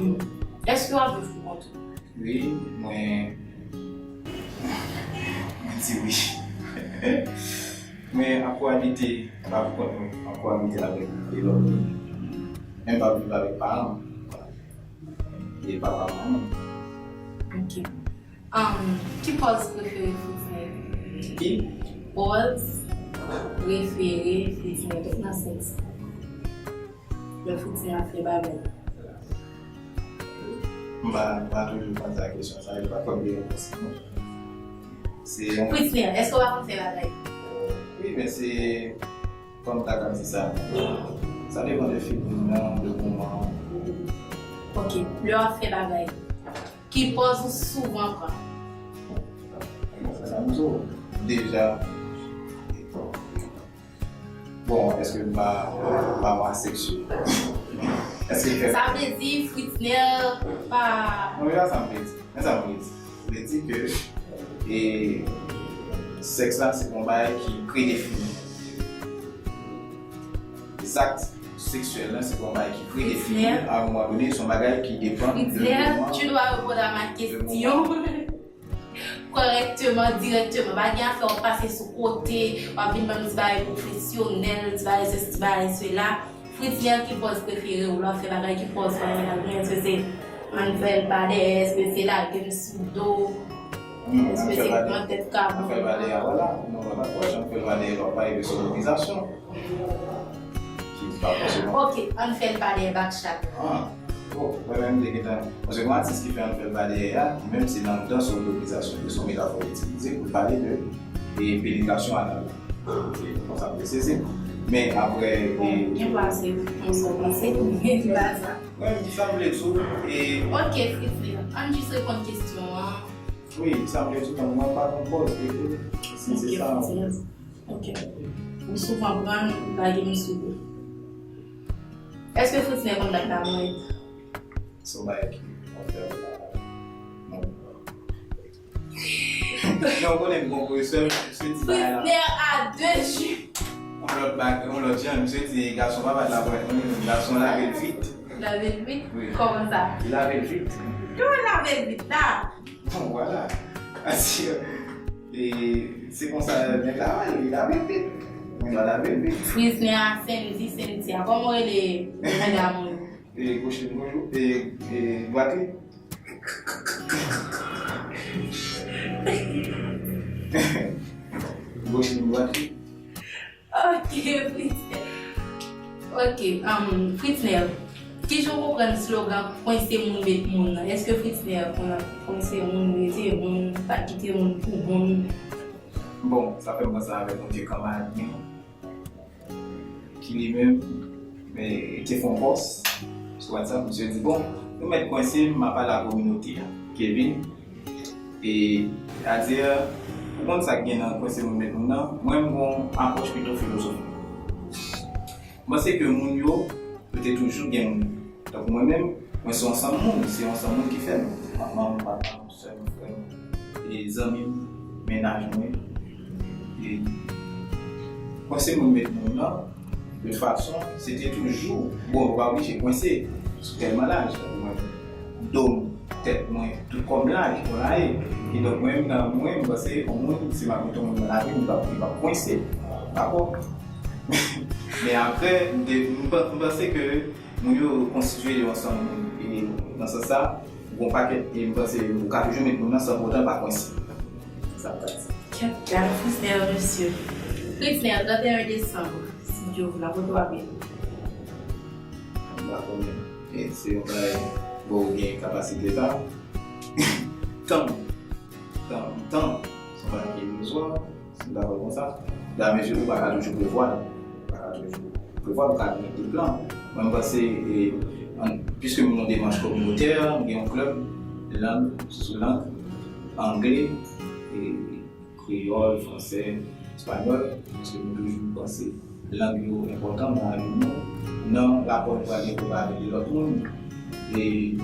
èske w ap viv pou kont ou? Wi, mwen, mwen di wi. Mwen ap koabite, pa pou kont mwen, ap koabite avèk de lòt moun. Men m p ap viv avèk paran m. E papa manman m. Ok. Um, ki pòz prefere Fritznè? Ki? Pòz prefere Fritznè, donk nan sèks. Lè Fritznè ap fè bagay. M pa, m pa toujou konn sa kesyon sa, e pa konn gen repons non. Se yon... Fritznè, èske w pa konn fè bagay? Wi, men se, kòm m ta ka di sa, sa depann de feeling nan, de moman an. Ok, lè w ap fè bagay, ki pòz ou souvan pran? Sa m di w deja. Bon, èske m pa, pa, pa seksye? Èske fè... Sa vle di Fritznè pa... Non, men pa sa m vle di. Men sa m vle di. M vle di ke, e, sèks la se yon bagay ki predefini. Zak seksyèl la se yon bagay ki predefini. Fritznè. A yon moman done, se yon bagay ki depann de moman. Fritznè, tu dois répondre à ma question. Kòrèkteman, dirèkteman. Pa gen afè w ap pase sou kote, w ap vin ban m ti bagay pwofesyonèl, ti bagay sesi, ti bagay sela. Fritznel, ki pòz prefere w lè w ap fè bagay? Ki pòz w renmen la? Èske se ann fè l pa dèyè? Èske se lage m sou do? Èske se pran tèt kabon? Ann fè l pa dèyè, vwala. Non, pa pòz, ann fè l pa dèyè, pa rive sou doblizasyon. Ki pa fòseman. Ok, ann fè l pa dèyè, bak chat. Ah, oh, mwen menm, m te gentan. Paske gen atis ki fè ann fè l pa dèyè a, ki menm se nan dans ou doblizasyon, se yon metafò itilize pou l pale de, de penetrasyon anal. Se konsa m te sezi. Men apre, e, gen pa se yon sa w panse, men se pa sa. Mwen, m di sa m vle di w, e. Ok, Fritznel, ann jis reponn kesyon an. Wi, sa m vle di w, mwen pa konn pòz, e, si se sa. Ok. Ou souvan pran lage m sou do. Èske Fritznel konn dat la mwen? Se yon bagay ki konn fè m la. Non. Non, ou konnen m gon pwofesè, misye di bagay la. Fritznel a de je. Yon lòt bag, yon lòt jan, misye di gason pa bat la pwent, non, gason lave l vit. Lave l vit? Wi. Kòman sa? Li lave l vit. Kòman lave l vit la? Bon, vwala. Paske, e, se konsa nèg la, li lave l vit. Mwen pa lave l vit. Fritznel a senn di, senn ti a. Kòman w rele nèg la moun? E, goch li, goch li, e, e, dwat li. Goch li, dwat li. Ok, Fritznel. Ok, um, Fritznel. Kijan w konprann slogan kwense moun met moun nan? Èske Fritznel konn kwense moun, rete moun, pa kite moun pou moun? Bon, sa fè m panse avèk yon vye kanmarad mwen ki li menm, e, te fè yon pòs sou WhatsApp, misye di, bon, nou mèt kwense m, m ap pale a kominote a. Kevin, e, sètadi, ou konn sa k gen nan kwense moun met moun nan, mwen m gon apwòch pito filozofik. M panse ke moun yo, yo te toujou gen moun. Donk mwen menm, mwen se yon ansanm moun, se yon ansanm moun ki fè m. Manman m, papa m, sè m, frè m, e zanmi m, mennaj mwen. E kwense moun met moun nan, de tout fason, se te toujou, bon, ou pa oblije kwense, sou tèlman laj, tankou mwen, do m, tèt mwen, tout kò m laj, konn ale. Kidonk mwen menm nan mwen, m panse yon moun, si m ap met yon moun nan lavi m, li p ap, li p ap kwense. Dakò? Men apre, m te, m pa-, m panse ke moun yo konstitye yon ansanm moun. E nan sans sa, gon pakèt, e m panse ou ka toujou met moun nan san pou otan l pa kwense. Sa m ka di. Kèt, gade Fritznel, mesye. Fritznel, trannteyen desanm, si Dye vle, kote w ap ye? M pa konnen. E se yon bagay, bon, ou gen kapasite sa. Tann. Tan, tan, se yon bagay ki ilizwa, si m ta fè l konsa. Damezire ou pa ka toujou prevwa l. Ou pa ka toujou prevwa l, ou ka gen de plan. Mwen, m panse, e, an, piske m nan demach kominotè, m gen yon klèb lang, sou lang, angle, e, kreyòl, fransè, espanyòl, paske nou toujou panse lang yo enpòtan nan lavi nou, nan rapò nou pral gen pou pale de lòt moun. E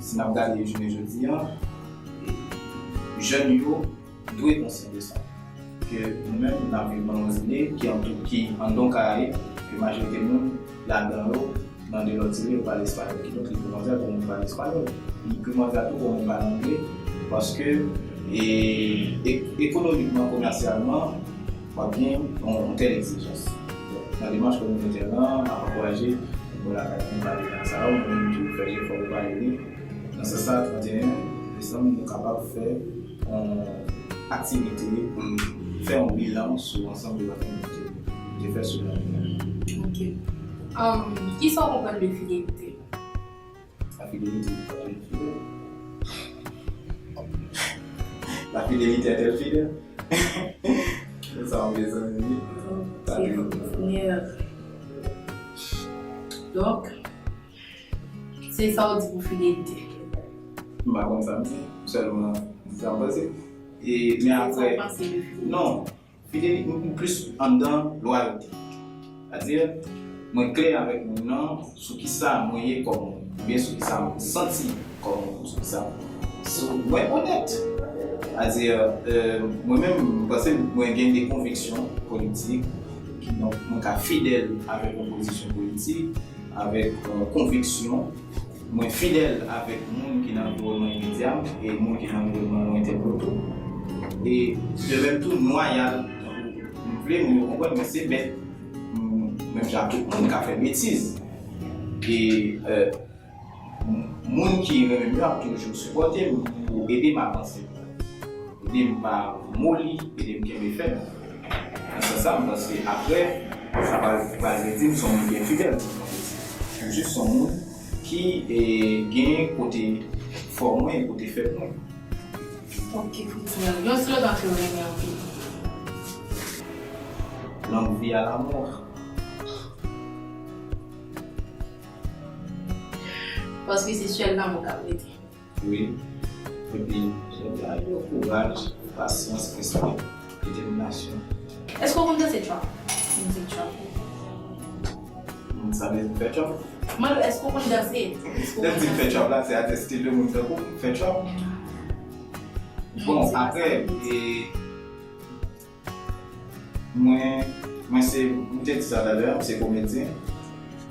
si n ap gade jounen jodi a, jèn yo dwe konsyan de sa. Ke nou menm, n ap viv nan yon zile ki an tou, ki anndan Karayib, ke majorite moun ladan yo nan de lòt zile, yo pale espanyòl. Kidonk, li primòdyal pou moun pale espanyòl. Li primòdyal tou pou moun pale angle, paske, e, e, ekonomikman, komèsyalman, w ap gen yon, yon tèl egzijans. Nan demach kominotè lan, m ap ankouraje moun lakay mwen pale lang sa yo, mwen menm tou, fè jefò pou pale li. Nan sans sa, trannteyen desanm, nou kapab fè yon aktivite pou nou fè yon bilan sou ansanm de lòt moun ki te fè sou lang. Ok. Um, kisa w konprann de fidelite? La fidélité est-elle fidèle? La fidélité est-elle fidèle? Se sa w bezwen di. Donk, se sa w di pou fidelite. M pa konn sa m di, m sèlman di sa m panse. E, men apre, non, fidelite, m plis anndan lwayalite. Sètadi, mwen klè avèk moun nan sou kisa mwen ye kòm moun, oubyen sou kisa m santi kòm moun, sou kisa, sou, mwen onèt. Sètadi, e, mwen menm, m panse mwen gen de konviksyon politik, kidonk mwen ka fidèl avèk yon pozisyon politik, avèk, e, konviksyon. Mwen fidèl avèk moun ki nan anviwònman imedya m e moun ki nan anviwònman lwenten m yo tou. E de menm tou, m lwayal. M vle moun yo konprann mwen se mèt. M, Menm jan tout moun ka fè betiz. E, euh, moun ki renmen m yo ap toujou sipòte m pou ede m avanse. Ede m pa moli, ede m kenbe fèm. Nan sans sa, m panse apre, sa pral, pral vle di m se yon moun ki enfidèl, se yon moun ki, e, gen kote fò mwen e kote fèb mwen. Ok, Fritz Mel. Yon slogan ke w renmen anpil. Longue vie à l'amour. Paske se sèl lanmou k ap rete. Wi. Epi, jodi a, yo kouraj, pasyans, respè, detèminasyon. Èske w konn danse trap? Mizik trap. Hmm, sa vle di m fè trap? Mwen, èske w konn danse? Èske w konn danse? Lè m di m fè trap la, se atè stil de moun tankou m fè trap. Bon, apre, e, mwen, mwen se, m te di sa talè, m se komedyen.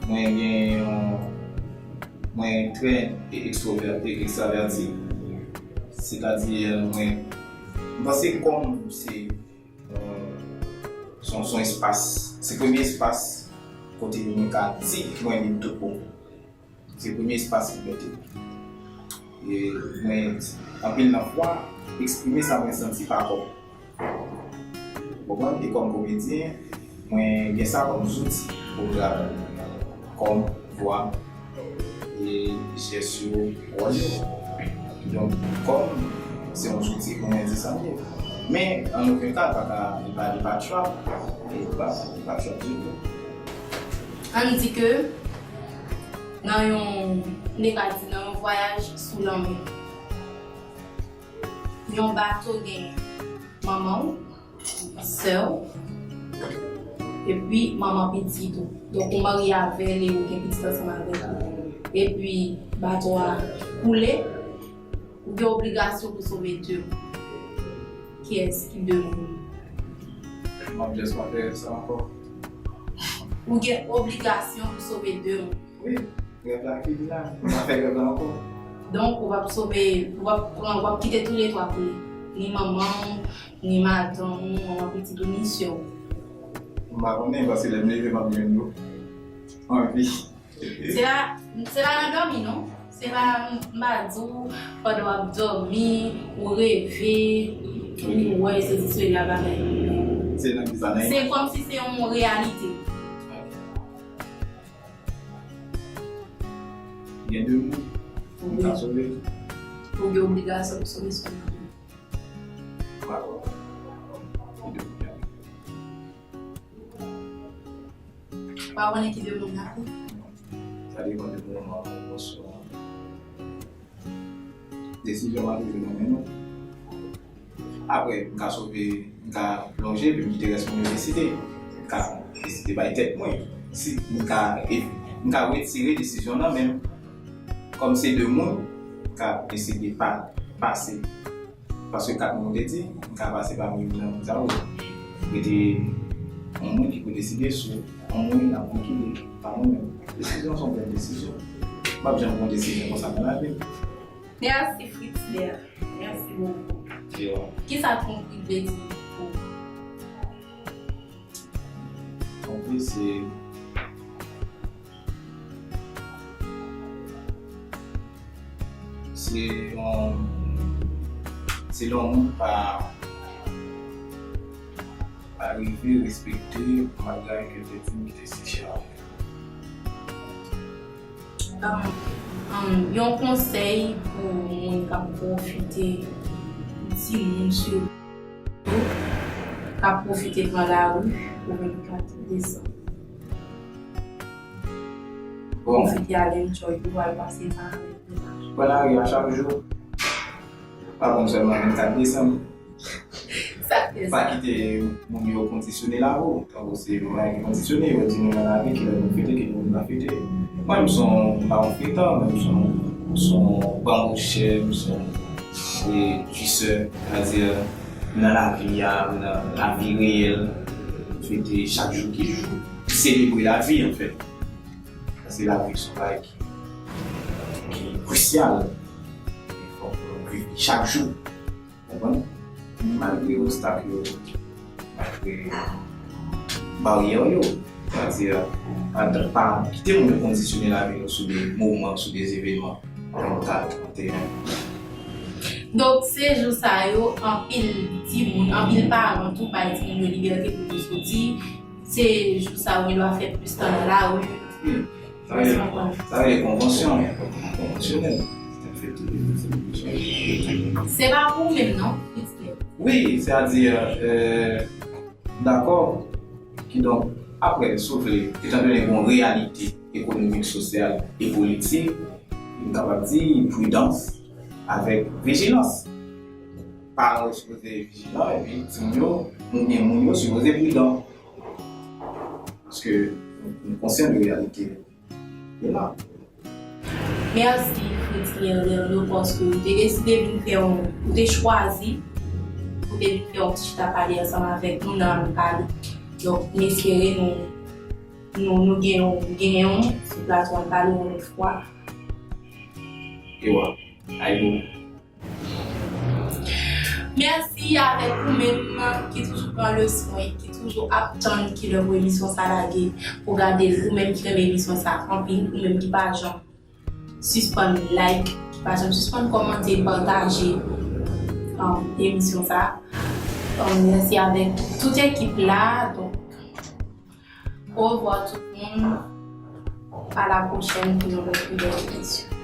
Mwen gen yon, mwen trè ekstrovè-, e, ekstravèti. Sètadi, mwen, m panse kòm se, euh, se yon, se yon espas, se premye espas kote mwen ka di mwen menm tout bon. Se premye espas libète. E mwen, anpil nan fwa, eksprime sa mwen santi pa kò m. Ou konprann? E kòm komedyen, mwen gen sa kòm zouti pou m travay. Kòm vwa, e jès yo, wòl yo. Donk, kòm se yon zouti pou mwen di sa m ye. Men, an okenn ka, li pa ka, li pa, li pa trap, e li pa, li pa trap ditou. Ann di ke nan yon, nou ka di nan yon vwayaj sou lanmè. Yon bato gen manman w, sè w, epi manman pitit ou. Donk, ou marye avè l e ou gen pitit ansanm avè l. Epi, bato a koule, ou gen obligasyon pou sove de moun. Kiyès ki de moun? M ap just pa fè sa ankò. Ou gen obligasyon pou sove de moun. Wi, rèv la fini la. M pa fè rèv la ankò. Donk, ou p ap sove, ou p ap pran, ou p ap kite toulètwa koule. Ni manman w, ni madanm ou, manman pitit ou, ni sè w. M pa konnen, paske lè m leve, m ap jwenn yo. Anvi. Se pa, se pa nan dòmi, non. Se pa, m pa di w, pandan w ap dòmi, ou reve, ou wè, se ti soleil la bagay. Se nan ki sa, nan... Se kòmsi se yon reyalite. Gen de moun ou ka sove. Ou gen obligasyon pou sove sou moun. Dakò. Gen de moun. Pa konnen ki de moun nan. Sa depann de moman, emosyon. Desizyon pa toujou nan men nou. Apre, m ka sove, m ka lonje, epi m kite rès moun yo deside. M ka deside bay tèt mwen. Si m ka, e, m ka retire desizyon nan men m. Kòm se de moun, m ka deside pa pase. Paske kat moun te di, m ka pase pami moun nan moun sa yo. Rete yon moun ki pou deside sou yon moun l ap ankile, pa mwen menm. Desizyon se yon bèl desizyon. M p ap janm pran desizyon konsa nan lavi m. Mèsi, Fritz Lea. Mèsi bokou. Kisa twonpri vle di pou ou? Twonpri se, se yon, se lè yon moun pa, pa rive respekte bagay ke l te di m ki te si chè. Um, um, yon konsèy pou moun k ap pwofite timoun, sitou k ap pwofite pran lari pou vennkat desanm. Bon. Pwofite al enjoy, pou al pase tan avèk mennaj ou. Pran lari a chak jou. Pa konn sèlman vennkat desanm. Sa k fè sa? Pa kite moun yo kondisyone lavi w. Tankou se yon bagay ki kondisyone, yo di nou nan lavi kilè nou fete, kilè nou pa fete. Mwen, m se yon, m pa yon fetan, men m se yon, m se yon banbochè, m se yon, e, jwisè, sètadi, m nan lavi a, m nan lavi reyèl, m fete chak jou ki jou, selebre lavi, anfèt. Paske lavi se yon bagay ki, ki krisyal. E fòk nou viv li chak jou. Konprann? Malgre obstak yo, malgre baryè yo, Sètadi, pa, pa kite moun yo kondisyone lavi nou sou de moman, sou de evenman. Donk, se jou sa yo, anpil timoun, anpil paran tou bay timoun yo libète pou yo soti. Se jou sa yo gen dwa fè plis tan nan lari. Sa vle, sa vle konvansyon, konvansyonèl. Se pa pou ou menm, non, Fritz Claire? Wi, sètadi, dakò. Kidonk, apre, si w vle, etandone gen yon reyalite ekonomik, sosyal e politik, m kapab di pridans avèk vijilans. Paran yo sipoze vijilan, epi timoun yo, oubyen moun yo sipoze pridan. Paske nou konsyan de reyalite yo la. Mèsi, Fritz Claire Lerno, paske ou te deside vin fè yon, ou te chwazi pou te vin fè yon ti chita pale ansanm avèk nou nan Ann Pale. Donk, m espere nou, nou, nou gen yon, gen yon sou plato Ann Pale yon lòt fwa. Ewa, Aibo. Mèsi avèk ou menm ki toujou pran leson e ki toujou ap tann kilè pou emisyon sa lage, pou gade l, ou menm ki renmen emisyon sa anpil, ou menm ki pa janm sispann like, ki pa janm sispann kòmante, pataje, um, emisyon sa. Um, mèsi avèk tout ekip la. Donk, au revoir tout le monde. À la prochaine pour une autre nouvelle émission.